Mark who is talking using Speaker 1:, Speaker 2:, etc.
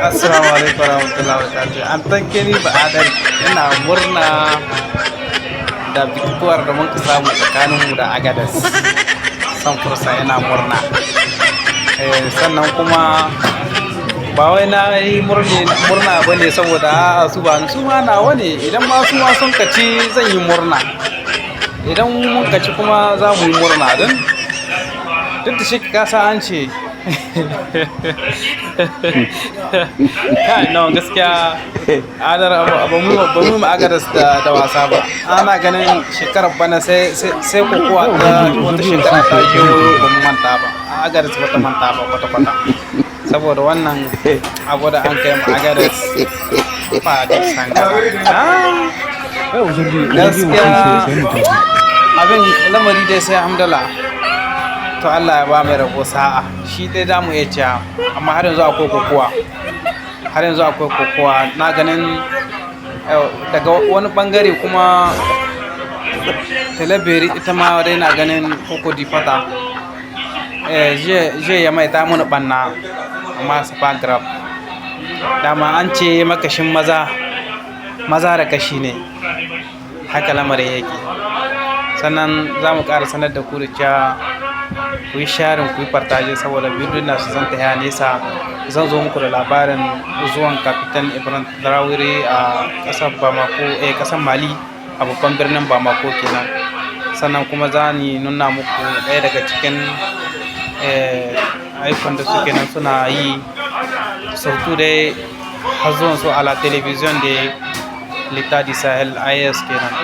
Speaker 1: Assalamu alaikum warahmatullahi wabarakatuh. An tanke ni ba adal, ina murna da victoire da muka samu tsakaninmu da Agadez. 100% ina murna. Sannan kuma ba wai na yi murna ba ne saboda a'a, su ba su ma nawa ne. Idan ma su ma sun kaci, zan yi murna. Idan mun kaci kuma, za mu yi murna, don duk da shi ka san an ce kai, no, gaskiya adar ba mu Agadez da wasa ba. Ana ganin shekarar bana sai kokowa ta wata shekara ta kewayo, ba mu manta ba. Agadez ba ta manta ba kwata kwata, saboda wannan abu da an kai mu Agadez ba da sangara. Gaskiya abin lamari dai sai hamdala. To, Allah ya ba mai rabo sa'a, shi dai za mu iya cewa. Amma har yanzu akwai kokowa, har yanzu akwai kokowa. Na ganin daga wani bangare kuma Tillabéri ita ma dai na ganin koko di fata jiya ya mai ta mana banna, amma c'est pas grave. Dama an ce makashin maza maza da kashi ne, haka lamarin yake. Sannan za mu ƙara sanar da ku da cewa ku yi sharing, ku yi partage, saboda bidiyon na su zanta ya nesa. Zan zo muku da labarin zuwan Capitaine Ibrahim Traoré a ƙasar Bamako, ƙasar Mali, a babban birnin Bamako kenan. Sannan kuma za ni nuna muku ɗaya daga cikin ayyukan da suke nan suna yi, surtout dai har zuwan su à la télévision de l'État du Sahel, AES kenan.